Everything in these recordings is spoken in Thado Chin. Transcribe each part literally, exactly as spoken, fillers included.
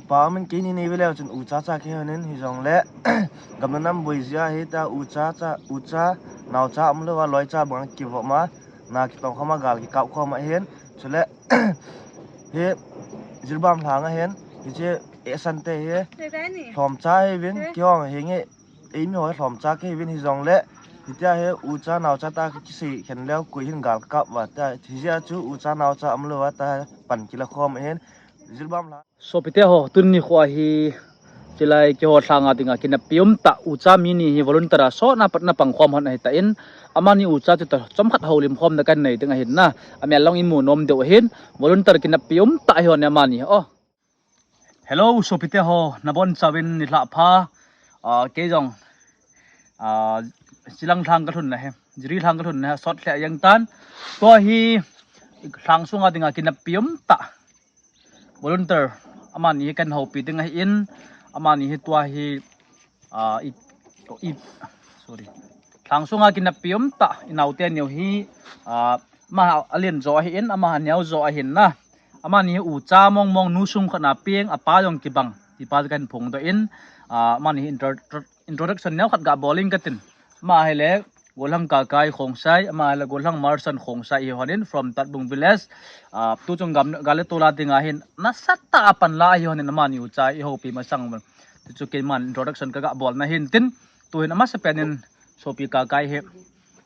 Pa min keini nei ve leu chun ucha cha kei honin hijongle gamna nam boi jia hi ta ucha cha ucha naocha umlou va loicha bang kivop ma na kitong khoma gal kikap khoma hin chule hi Jiribam lhang a hin hiche esan te hi lhomcha hi vin kihong hi nge eimi ho lhomcha kei vin hijongle hitia hi ucha naocha ta kisei khen leu koi hin gal kap va ta hijia chu ucha naocha umlou va ta pan kila khom hin Jiribam lhang Sopite ho, tuni nikho hi chilai keiho lhanga dinga kineppi umtah ucha mi ni hi volunteer a sotna patna pang khom hon ahi tan, amani ucha chu ta chomkhat houlim khomna kan nei ding ahin na, amel long imu nom deu ahin, volunteer kineppi umtah hi hon amani. Oh. Hello, sopite ho, nabonchauvin nilhah pha, ah, kei jong, ah, chilang lhang kalhun na hi, Jiri lhang kalhun na hi, sot lheh jeng tan, tua hi lhang sunga dinga kineppi umtah. Volunteer, amani hi kan houpi ding ahin, amani hi tua hi, ah, i, i, sorry. Lhang sunga kineppi umtah, inaote neo hi, ah, ama alen jo ahin, ama aneo jo ahin na. Amani hi ucha mong mong nu sung khat na peng, apa jong kibang, tipa kan phongdoh in, ah, amani hi intro-, introduction neo khat ga bol ing katin. Ama hi le, Golhang Kakai Khongsai, ama le Golhang Marsan Khongsai hi honin from Tatbung Village. Ah, tu chung gam, gal le tol a dinga hin nasatah a panla hi honin amani ucha i houpi masang. Tu chu keiman introduction kaga bolna hin tin. Tu hin amasapen in sopi Kakai hi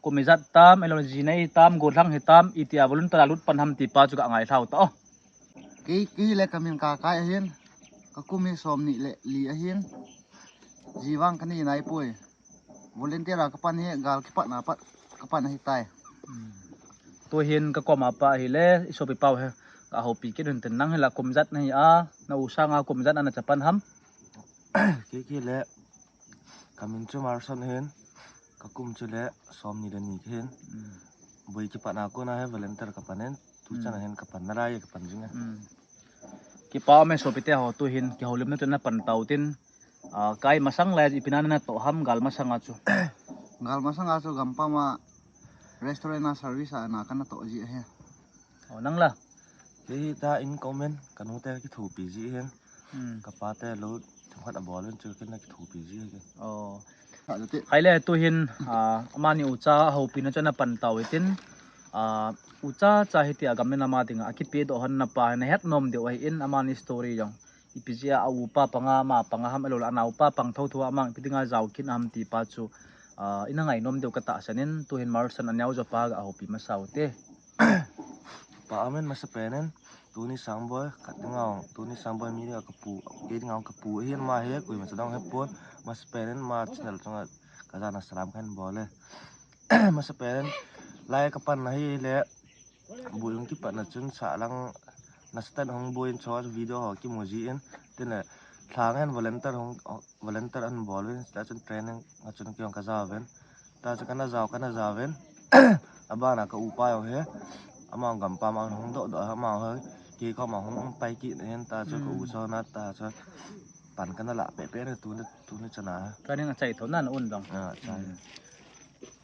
kum ijat tam, ahilou le ji nei tam, golhang hi tam, itia volunteer a lut pan ham tipa chu ka ngai lhau ta o. Kei, kei le kamin Kakai ahin, kakum hi somni le li ahin, ji vang kanei nai poi. Volunteer a kapan hi gal kipatna pat kapan ahitai. Hmm. Tu hin kakoma pa hi le, i sopi pau hi, ka houpi kit un tin nang hi la kum ijat nahi a, na u sanga kum ijat a na chapan ham. Kei, kei le, kamin chu Marsan ahin, kakum chu le, somni le ni kahin. Hmm. Boi kipatna kona hi volunteer kapan in, tu chan ahin kapan nalai kapan jing e. Hmm. Kipa ume sopite ho tu hin, kihoulimna chu na pan tau tin, ah, kai masang lai ipi na natoh ham gal masanga chu. Gal masanga chu gampam a restaurant a service a na kana toh ji ahi. Oh, nang la? Kei hi ta in comment, kanu te kithopi ji ahin. Hmm. Kapa te lou themkhat abol in chu kei na kithopi ji ahi. Oh. Khaile tu hin, ah, amani ucha houpina chu na pan tau tin, ah, ucha cha hitia gam le nam a dinga akipedoh hon na pa na het nom deu ahin amani story jong. Ipi jeh a upa panga ama panga ham ahilou le anaopa pang thotho a amang ipi dinga jao kit ham tipa chu, ah, ina ngai nom deu katahsan in tu hin Marsan aneo jo pa ga houpi masa u te. Pa amen masapen in. Tuni Sangboi, khat dinga, tuni Sangboi mi dinga kapu, kei dinga kapu, ahin ama hi, koima cha dang hepon, masapen in ama channel chunga kajana salam kahin bol e. Masapen in, lai kapan na hi le, boi hung kipatna chun sahlang, nasatah in hung boi in cho video ho kimu ji in, tin le, lhang hin volunteer hung, volunteer ahin bol uvin, chutah chun training a chun kei jong kajao uvin. Ta chu kana jao, kana jao uvin. Abana ka upa jong hi. Ama gampam a hung doh doh, ama hi. Kei koma hung um pai kit in, ta chu ka u chon a, ta chu pan kana lah peh peh na tuni, tuni chan a. Training achai tho na na un dong. Ah, achai. Hmm.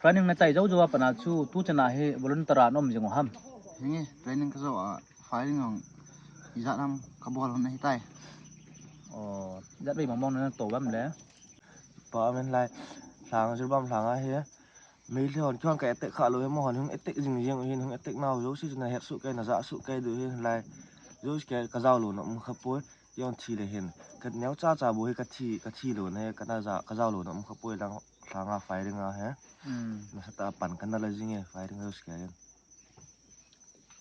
Training nachai jou jou a pat a chu tu chan a hi volunteer a na um jing u ham? Hinge, training kajou a. Firing jong ijat ham kabol hon ahitai. Oh, ijat vei mong mong natoh uvem le? Pa amen lai, lhang Jiribam lhang ahi. Meitei hon kihon ka attack kha lou hi, amahon hung attack jing jing u hin, hung attack nau jouse chu na het soh kei, na ja soh kei diu hin lai. Jouse kei kajao louna um kha poi, kihon thi le hin. Ka neo cha cha bou hi kathi, kathi louna hi, kana ja, kajao louna um kha poi lang, lhang a firing a hi. Hmm. Nasatah a pan kana la jing e, firing jouse kei hin.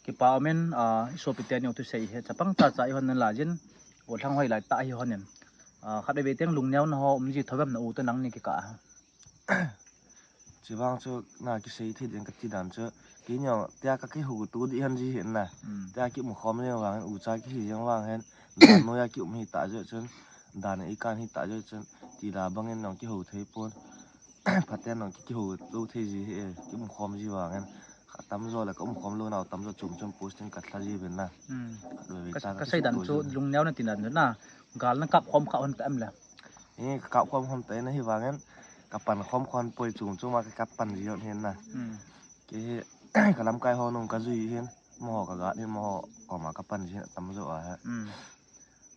Kipa umin, ah, i sopi teni u thusei hi chapang cha cha i hon nan la jin, u lhang hoi lai ta hi hon in. Ah, khat veve teng lungneo na ho um ji tho vem na u te nang ni kikah a. Chivang chu na kisei thei ding kati dan chu, kei neo tia ka kihou tu di han ji hin na. Hmm. Tia kimu khom le vang hin, u cha kihi jeng vang hin, dan noi a kium hi ta jeh chun, dan i kan hi ta jeh chun, ti la bang in nong kihou thei pon. Phaten nong ki, kihou lou thei ji hi, eh, kium khom ji vang hin. Atamjo le ka um khom lou nau, atamjo chom chom posting ka lha ji uvin na. Hmm. Khat veve ka, cha ka kisei dan chu lungneo na ti dan chu na. Gal na kap khom kha hon ta em le. Eh, ka kap khom khom ta na hi vang hin. Ka pan khom khom poi chom chom a ka kap pan ji hon hin na. Hmm. Kei hi, ka lamkai ho nung ka jui hin. Amaho ka gat hin, amaho koma ka pan ji hin atamjo a hi. Hmm.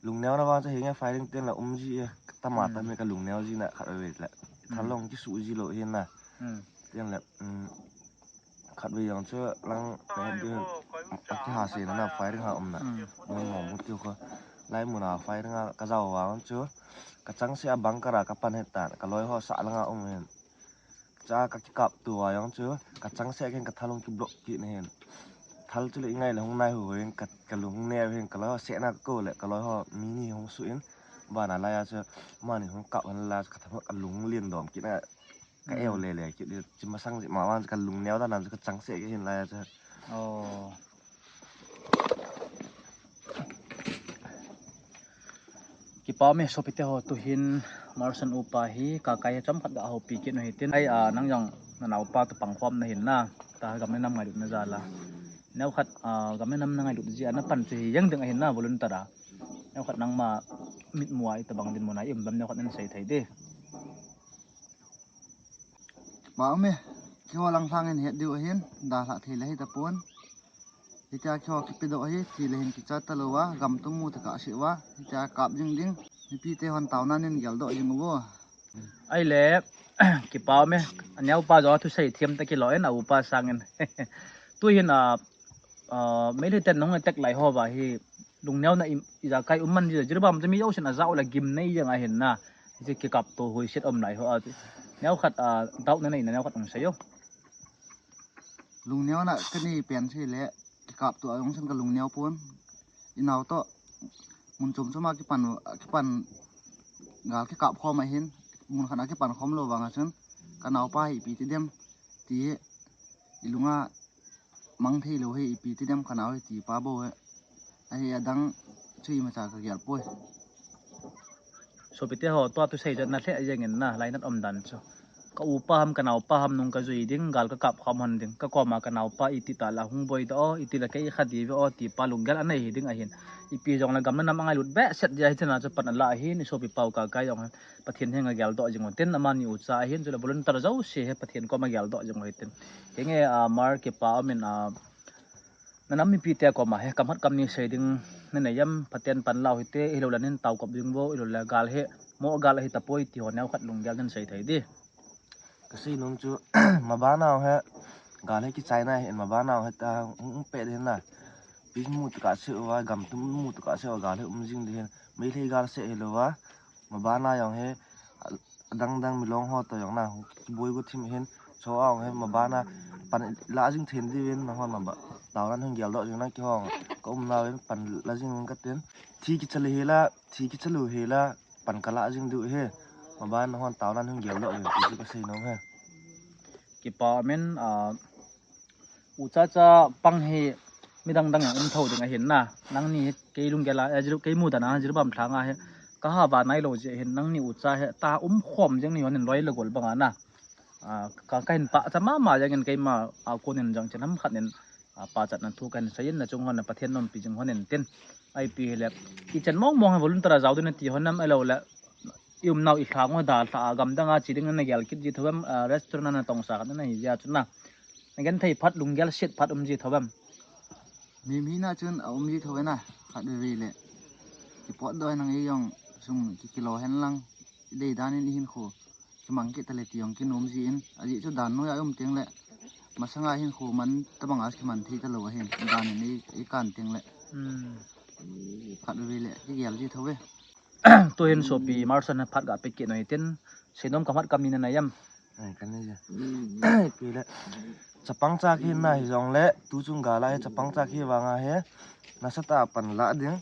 Lungneo na vang chu hinge firing ten la um ji e, tama tam e ka lungneo ji na khat ve le. Thal long kisuh ji lou hin na. Ten le, um, khat ve jong chu lang na di a kiha se na na firing ha um na. Mo mo mu tiu kho. Lai mun a firing a ka jao vang chu ka chang se a bunker a ka pan het tan, ka loi ho sa lang a um hin. Cha ka kikap tu a jong chu ka chang se ken ka thal hung kiblock kit na hin. Thal chu le i ngai le hung nai hu hin ka, ka lung hung neo hin ka loi ho se na ka ko le ka loi ho mi ni hung su in. Bana lai a chu mani hung kap han la chu ka tham ka lung lien dom kit na ka eo le le kit di chi masang ji ma wan ka lungneo da nan chu ka chang se kit hin lai a chu. Oh. Kipa me sopite ho, tu hin Marson upa hi ka kai chom khat ga houpi kit u hitin. Ai, a, nang jong na naupa tu pang khom na hin na. Ta gam le nam ngailut na jal a. Neo khat, a, gam le nam na ngailut ji a na pan chu hi jeng ding a hin na volunteer a. Neo khat nangma mitmu a i tabang dinmun a i um bam neo khat nan sei thei di. Ba um e, keiho lang lhang in het diu ahin, dalha thei le hi tapon. Hitia keiho kipe doh hi, thi le hin kicha talou a, gam tum mu taka si uva, hitia kap jing ding, mipi te hon taona nin geldoh jing uvo. Ai le, kipa um e, aneo pa jo thusei thiam ta kilo in, a upa sang in. Tu hin a, a, Meitei ten nung attack lai ho va hi, lungneo na im, ijakai um man ji, Jiribam chu mi jousen ajao le gim nei jeng a hin na. Ji kikap to hoi set um lai ho a. Neo khat, a, doubt na nei na neo khat hung sei o. Lungneo na ka nei pen si le kikap to a jong sen ka lungneo pon. I nao to mun chom chom a kipan, kipan gal kikap khom a hin, mun khat a kipan khom lou vang a chun ka naopa hi ipi ti dem ti i lunga mang thei lou hi ipi ti dem ka nao hi ti pa bou hi. Ahi adang chu imacha ka gel poi. Sopite ho, tua thusei jat na lheh jeng in na, lainat um dan chu. Ka upa ham, ka naopa ham nung ka jui ding, gal ka kap khom hon ding. Ka koma ka naopa iti ta la hung boi doh o, iti la kei kha di ve o, ti pa lunggel anei hi ding ahin. Ipi jong la gam le nam angailut behseh dia hi chena chu pan ala ahin, i sopi pau ka kai jong Pathen henga geldoh jing u tin, amani ucha ahin, chule volunteer jouse hi Pathen koma geldoh jing u hitin. Hinge, a, Mar kipa um in, a, na nam mipi te koma hi, kam khat kam ni sei ding na nei em, Pathen pan lau hite, hilou le nin tao kop ding vo, hilou le gal hi, mo gal hi tapoi ti ho neo khat lunggel nin sei thei di. Ka sei nom chu, mabana hi, gal hi kichai na hi, mabana hi ta, hung, hung pe ding na. Peace mu taka se uva, gam tum mu taka se uva, gal hi um jing ding hin. Meitei gal se hilou va, mabana jong hi, adang dang milong ho to jong na, kiboi go thim hin, cho a jong hi, mabana, pan la jing then di vin, na hon maba. Tao nan hung geldoh jing na kihong, ka um na vin, pan la jing ka tin. Thi kicha le hi la, thi kicha lou hi la, pan ka la jing diu hi. Maban hon tao nan hung geldoh jing ti chu ka sei nom hi. Kipa um in, a, ucha cha pang hi midang dang jong um tho ding ahin na. Nangni hi kei lunggel a, eh, Jiru, kei mudan a, Jiribam lhang a hi. Ka ha va nai lou ji hin nangni ucha hi ta um khom jeng ni hon in loi le gol bang a na. A, ka, ka hin pachat mama jeng in keima a kon in jong chen ham khat in a, pachatna thu kahin sei in, na chung hon, na Pathen nompi jing hon in tin. Ipi hile, i chen mong mong hi volunteer a jao ding na ti hon nam ahilou le, i um nau i lhang ho dalha a, gam dang a che ding na gel kit ji tho em, a, restaurant a na tong sa khat na hi jia chu na. Na gen thei phat lunggel set phat um ji tho em. Mi mi na chun a um ji tho e na, khat ve ve le. Kipot doh nang i jong sung ki kilo hen lang, i dei dan in i hin khu. Kimang kit ta le ti jong kinom ji in, ajeh chu dan noi a um teng le, masanga hin khu man tabang a kiman thei ta lou ahin, dan in i, i kan teng le. Hmm. Khat ve le, kigel ji tho ve. Tu hin sopi Marson phat ga pe kit noi tin, seinom kam khat kam ni na nei em. Ai, ka nei ja. Pi le. Chapang cha kihin na hi jong le, tu chung gal a hi chapang cha kihi vang a hi, nasatah a pan la ding.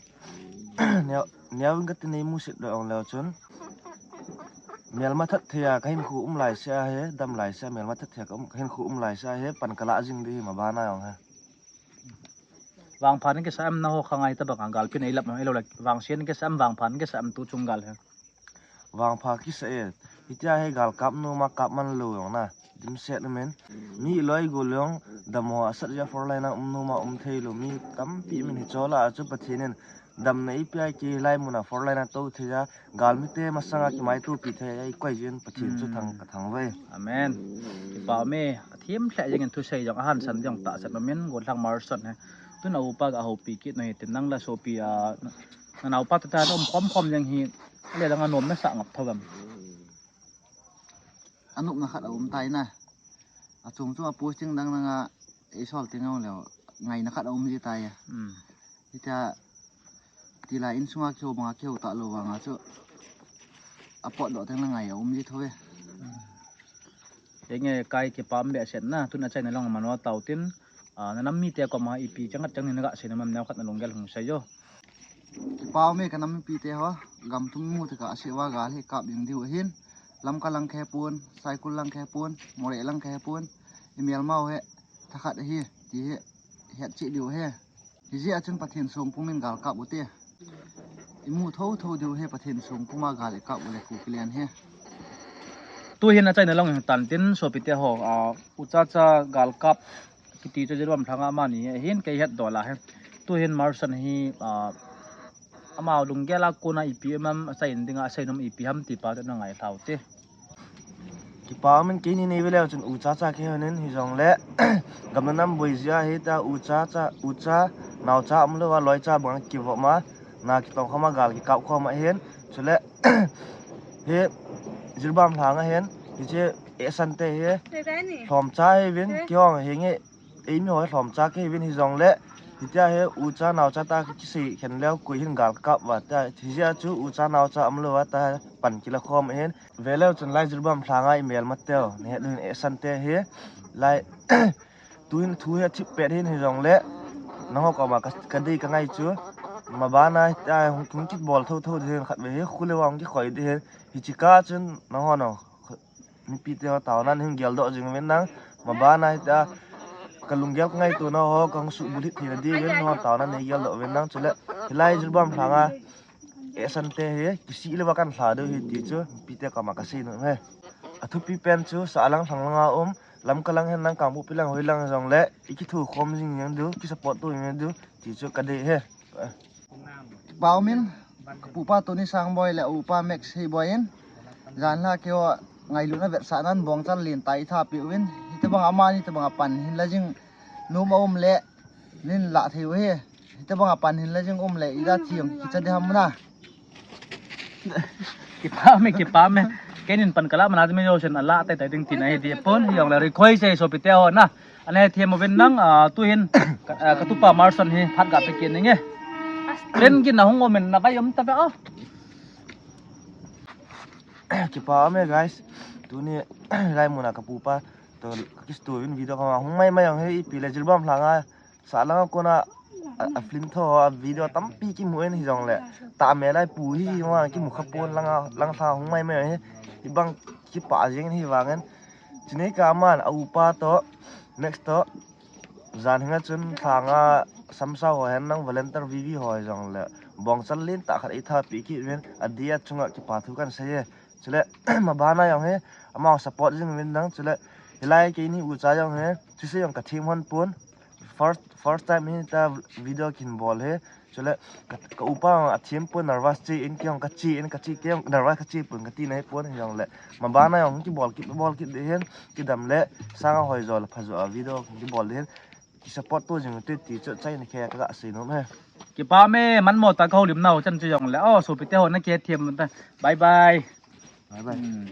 Neo, neo in ka ti nei musit doh jong leu chun. Melma that thei a ka hinkho um lai se a hi, dam lai se a, melma that thei a ka um, ka hinkho um lai se a hi, pan ka la jing di hi maban a jong hi. Vangpha nei kisa em na ho kha ngai tabang a galpi nei lap ma, ahilou le, vangse nei kisa em, vangpha nei kisa em tu chung gal hi. Vangpha kisa e, hitia hi gal kap nom a kap man lou jong na, dimset um in. Mi loi gol jong, dam ho asat ja four line a um nom a um thei lou, mi tampi min hi chola a chu Pathen in, damna eipia kei lai mun a four line a tou thei a, galmi te masanga kimaitopi thei a, i koi jin Pathen chu thang ka thang ve. Amen. Kipa me, a thim lheh jeng in thusei jong, a hansan jong tahsan um in, Gollhang Marson hi. Tun a upa ga houpi kit noi tin nang la sopi a, Nanaopa tata um khom khom jeng hi. Ale dang anom na sa ngap tho gam. Anop na khat a um tai na. Achung chung a posting dang dang a eisol ting a um leo. Ngai na khat a um ji tai a. Hmm. Hitia tila insunga kihou banga kihou talou vanga chu apot doh teng le ngai a um ji tho e. Enge kai kipa um behseh na, tun achaina lang mano tau tin, ah, nanam mite koma ipi chang khat chang ni naga sei nom am neo khat na lunggel hung sei jo. Kipa um e kanam mipite ho, gam thum mu te ka sei uva gal hi kap ding diu ahin, Lamka lang khe pon, Saikul lang khe pon, Moreh lang khe pon, i melmau he thakhat ahi, ti hi het cheh diu ahi. Hijeh a chun Pathen songpum in gal kap u te. I mu tho tho diu ahi Pathen songpum a gal i kap u le Kukiland hi. Tuhin achaina lang tan tin sopite ho, ah, uchacha gal kap kiti chu Jiribam lhanga amani ahin kei het dol a hi. Tuhin Marsan hi, ah, ama lunggel a kona ipi um am, achai in dinga asei nom ipi ham ti pa chu na ngai lhau te. Kipa um in keini nei ve leu chun uchacha kei honin hijongle gamna nam boi jia hita uchacha, ucha, naocha umlou a loicha banga kivop ma, na kitong khom a gal kikap khom ahin, chule hi Jiribam lhanga hin, hiche Ehsan te hi lhomcha hi vin, kihong hi nge, eimi ho lhomcha kei vin hijongle, hitia hi ucha naocha ta kisei khen leu koi hin gal kap uva ta, hijeh a chu ucha naocha umlou a ta pan kila khom ahin, Ve leu chun lai Jiribam lhanga i melma teu, nahet lou hin Ehsan te hi, lai, tuhin thu hi athip pet hin hijongle, nangho koma ka, kadei kangai chu, mabana, ah, hung, hung kibol tho tho ding hin khat ve hi, khu le va hung kikhoi ding hin, hiche kah chun, nangho no, mipite ho taona nei geldoh jing uvin lang, mabana hitia, kalunggel kangaito nau ho, kahung subulhit theina diuvin, nangho taona nei geldoh uvin lang, chule, hilai Jiribam lhanga, Ehsan te hi, kisih le va kan lha diu hi ti chu, mipite koma kasei nom e. Athupi pen chu, sahlang lhang langa um, Lamka lang hen lang, Kangpokpi lang, hoi lang jongle, i kithokhom jing jeng diu, kisupport to jing diu, ti chu kadei e. Kipa um in, kapupa Tony Sangboi le upa Max Heiboi in, janhi keiho ngailutna vetsahnan bongchal lentah itha peh uvin, hitobang amani tobang a pan hin la jing nom aum le, nin lah thei u hi. Hitobang a pan hin la jing um le, ida thiem kicha ding ham na. Kipa me, kipa me. Keinin pan kala mana me jo sen ala tai tai ding tina hi di pon, hijongle request sei sopite ho na. Ane thiem uvin lang, ah, tuhin, ka, ah, katupa Marsan hi phat ga pe kit ninge. Pen gin na hung um in na vai um ta ve o. Kipa me guys. Tuni lai muna kapupa to kistu uvin video kama hung mai mai jong hi ipi le Jiribam lhanga Sahlang a kona a, a film tho a video tampi kimu in hijongle. Tah me lai pu hi hi vang kimu kha pon lang a, lang lha hung mai mai hi. Hibang kipa jing hi vangin. Chini ka man a upa to, next to. Jan hinga chun lhanga samsa ho hen lang volunteer V V ho hijongle. Bongchal lentah khat itha pi kit uvin a dia chunga kipa thu kan sei e. Chule, mabana jong hi, amau support jing uvin lang, chule, hilai keini ucha jong hi, chuse jong ka thiem hon pon, first, first time hi ta video kin bol hi, chule, ka, ka upa jong a thiem pon nervous chi in, kei jong ka chi in, ka chi, kei jong nervous ka chi pon, ka ti na hi pon hijongle, mabana jong kibol kit, bol kit ding hin, kidam le, sanga hoi jo le pha jo a video kibol ding hin, ki support to jing ute ti chu chaina khe ka ga sei nom e. Kipa me, man mo ta ka houlim nau chan chu jongle. Oh, sopite ho na kithiem ta. Bye bye. Bye bye. Hmm.